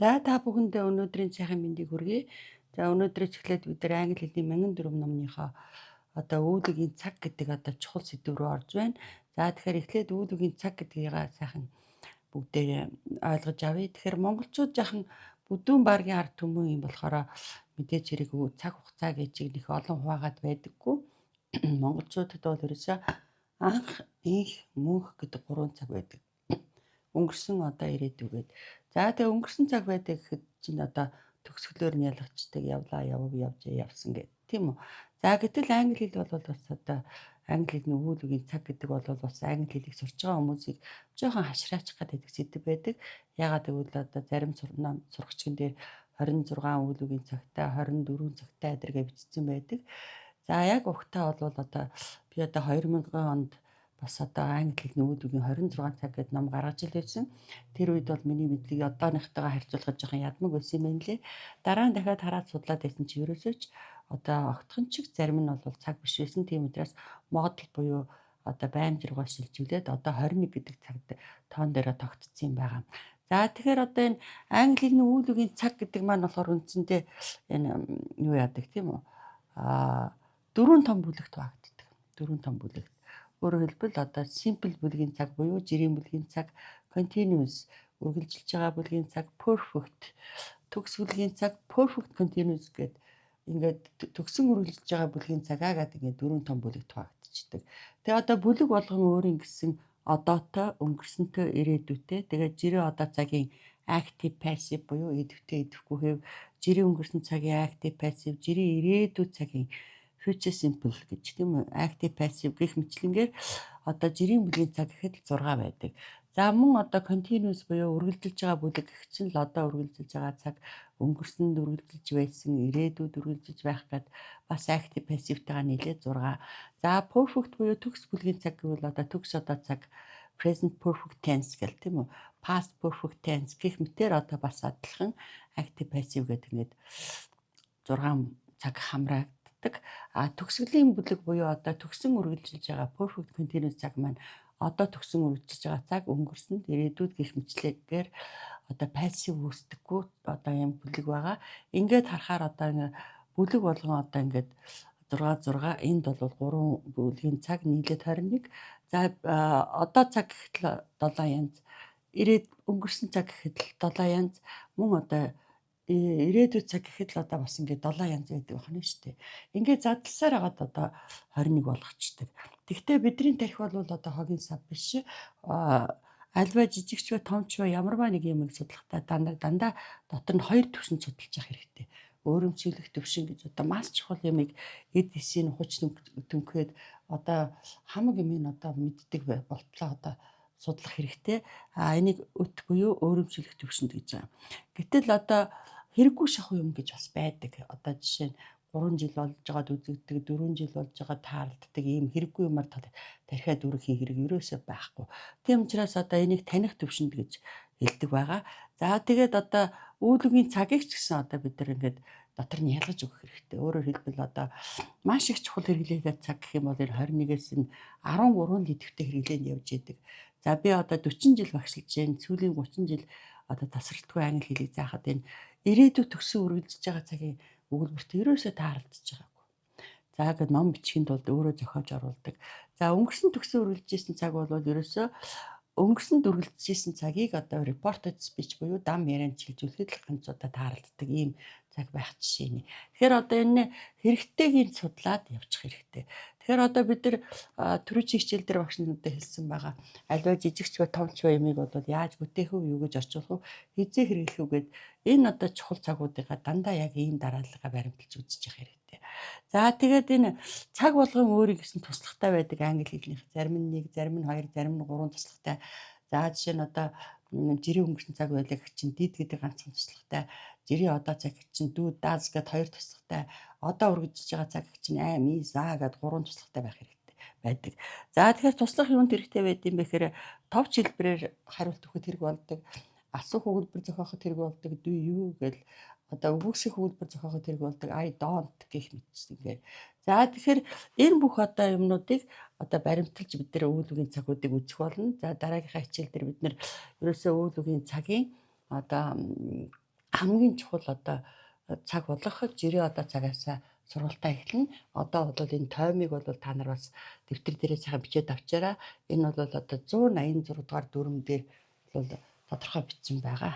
За, та бүхэндээ өнөөдрийн сайхан мэндийг хүргэе. За, өнөөдрөөс эхлээд бид нар англи хэлний 1004 номныхоо одоо үйл үгийн цаг гэдэг одоо чухал сэдэв рүү орж байна. За, тэгэхээр эхлээд үйл үгийн цаг гэдгийг сайхан бүгдээрээ ойлгож авъя. Тэгэхээр монголчууд жаахан бүдүүн баргийн ард түмэн юм болохоор мэдээж хэрэг цаг хугацаа гэж нэг олон хуваагаад байдаггүй. Монголчуудад бол ерөөсөө анх, инх, мөнх гэдэг гурван цаг байдаг. Өнгөрсөн, одоо, ирээдүй гээд. За, тэгээ өнгөрсөн цаг байдаг гэхэд чинь одоо төгсгөлөөр нь ялгачдаг: явлаа, яв, явжээ, явсан гэх тийм үү. За, гэтэл англи хэл бол бас одоо англи хэлний үйл үгийн цаг гэдэг бол бас англи хэлийг сурч байгаа хүмүүсийг жоохон хашраачих гэдэг сэдэв байдаг. Яагаад гэвэл одоо зарим ном сурагчийн дээр 26 үйл үгийн цагтай, 24 цагтай эдэргээ бичсэн байдаг. За, яг угтаа бол одоо би одоо 2000 онд бас одоо англи хэлний үйл үгийн 26 цаг гэдэг ном гаргаж ил байсан. Тэр үед бол миний мэдлэг одооныхтойгоо харьцуулахад жоохон ядмаг байсан юм байна лээ. Дараа нь дахиад хараад судлаад байсан чи ерөөсөө ч одоо огтхон чиг зарим нь бол цаг биш байсан. Тийм учраас modal буюу одоо байнга руугаа шилжүүлээд одоо 21 гэдэг цагт тоон дээрээ тогтцсон юм байгаа. За, тэгэхээр одоо энэ англи хэлний үйл үгийн цаг гэдэг маань болохоор үндсэндээ энэ юу яадаг, тийм үү? Дөрвөн том бүлэгт хуваагддаг. Дөрвөн том бүлэгт. Өөрөөр хэлбэл одоо simple бүлгийн цаг буюу жирийн бүлгийн цаг, continuous үргэлжилж байгаа бүлгийн цаг, perfect төгс бүлгийн цаг, perfect continuous гэдэг ингээд төгсөн үргэлжилж байгаа бүлгийн цагаа гэдэг ингээд дөрвөн том бүлэгт хуваагдчихдаг. Тэгээ одоо бүлэг болгон өөрийн гэсэн одоотой, өнгөрсөнтэй, ирээдүйтэй. Тэгээ жирийн одоо цагийн active passive буюу идэвхтэй, идэвхгүй хэв, жирийн өнгөрсөн цагийн active passive, жирийн ирээдүй цагийн future simple гэж, тийм үү? Active passive гэх мэтчилэнгээр одоо жирийн бүлгийн цаг гэхэд 6 байдаг. За, мөн одоо continuous буюу үргэлжилж байгаа бүлэг гэх чинь л одоо үргэлжилж байгаа цаг, өнгөрсөнд үргэлжилж байсан, ирээдүйд үргэлжилж байх гээд бас active passive-тайгаа нийлээд 6. За, perfect буюу төгс бүлгийн цаг гэвэл одоо төгс одоо цаг, present perfect tense гэл, тийм үү? Past perfect tense гэх мэтээр одоо бас адилхан active passive гэдэг ингээд 6 цаг хамраагддаг. А төгсгөлийн бүлэг буюу одоо төгсөн үргэлжилж байгаа perfect continuous цаг маань одоо төгсөн үргэлжилж байгаа цаг, өнгөрсөнд, ирээдүйд гэх мэтчилэнгээр одоо passive үүсдэггүй одоо юм бүлэг байгаа. Ингээд харахаар одоо ингэ бүлэг болгон одоо ингээд 6 6, энд бол 3 бүлгийн цаг нийлээд 21. За, одоо цаг гэхэд л 7 янз. Ирээд өнгөрсөн цаг гэхэд л 7 янз. Мөн одоо ирээдүйн цаг гэхэд л одоо бас ингээд 7 янз байдаг байна шүү дээ. Ингээд задлсаар хагаад одоо 21 болгочдөг. Тэгвэл бидний тархи бол одоо хогийн сав биш. Альва жижигч ба томч ба ямарваа нэг юм судлахдаа дандаа дандаа дотор нь хоёр төвшөнд судалж явах хэрэгтэй. Өөрөмшиглөх төвшин гэж одоо маш чухал юмыг эд эсийн хуч төнхөөд одоо хамаг юмыг одоо мэддэг болтлоо одоо судлах хэрэгтэй. А энийг өт буюу өөрөмшиглөх төвшөнд гэж байгаа. Гэтэл одоо хэрэггүй шахуу юм гэж бас байдаг. Одоо жишээ нь 3 жил болж байгаад үзэгдэг, 4 жил болж байгаа тааралддаг ийм хэрэггүй юмар тархиад өрөхийн хэрэг ерөөсөө байхгүй. Тийм учраас одоо энийг таних төвшөнд гэж хэлдэг байгаа. За, тэгээд одоо үйл үгийн цагийг ч гэсэн одоо бид нар ингээд дотор нь ялгаж өгөх хэрэгтэй. Өөрөөр хэлбэл одоо маш их чухал хэрэглээтэй цаг гэх юм бол энэ 21-ээс нь 13 идэвхтэй хэрэглээнд явж идэг. За, би одоо 40 жил багшилж байна. Сүүлийн 30 жил одоо тасралтгүй англи хэлийг заахад энэ ирээдүй төгсөн үргэлжиж байгаа цагийн өгүүлбэрт ерөөсөө тааралдаж байгаагүй. За, гэд ном бичихин тулд өөрөө зохиож оруулдаг. За, өнгөрсөн төгсөн үргэлжижсэн цаг бол ерөөсөө өнгөрсөнд үргэлжижсэн цагийг одоо reported speech буюу дам ярианд шилжүүлэхэд л ганц удаа тааралддаг ийм цаг байх жишээ нэ. Тэгэхээр одоо энэ хэрэгтэйг нь судлаад явчих хэрэгтэй. Тэгэхээр одоо бид нар түрүүчийн хичээл дээр багш нартай хэлсэн байгаа. Альва жижигч ба томч ба юмыг бол яаж бүтээх вэ, юу гэж орчуулах вэ, хэзээ хэрэглэх үү гэд энэ одоо чухал цагуудыгаа дандаа яг ийм дараалалгаа баримталж үзэж явах хэрэгтэй. За, тэгээд энэ цаг болгон өөрийн гэсэн туслахтай байдаг англи хэлнийх. Зарим нь нэг, зарим нь хоёр, зарим нь гурван туслахтай. За, жишээ нь одоо жирийн өнгөрсөн цаг байлаа гэх чинь did гэдэг ганцхан туслахтай. Жирийн одоо цаг гэх чинь do, does гэд хоёр туслахтай. Одоо үргэлжиж байгаа цаг гэх чинь am, is, are гэд гурван туслахтай байх хэрэгтэй байдаг. За, тэгэхээр туслах юунд хэрэгтэй байд юм бэ гэхээр товч хэлбэрээр хариулт өгөхөд хэрэг болдог. Асуух өгүүлбэр зохиоход хэрэг болдог. Do you гэл одоо үгүйсгэх өгүүлбэр зохиоход хэрэг болдог. I don't гэх мэтчилэнгээр. За, тэгэхээр энэ бүх одоо юмнуудыг одоо баримталж бид нар үйл үгийн цагуудыг үзэх болно. За, дараагийнхаа хичээл дээр бид нар ерөөсөө үйл үгийн цагийн одоо Хамгийн чухал одоо цаг болох жирийн одоо цагаас сургалтаа эхэлнэ. Одоо бол энэ тоймыг бол та нар бас дэвтэр дээрээ сайхан бичээд авчаарай. Энэ бол одоо 186 дугаар дүрэм дээр бол тодорхой бичсэн байгаа.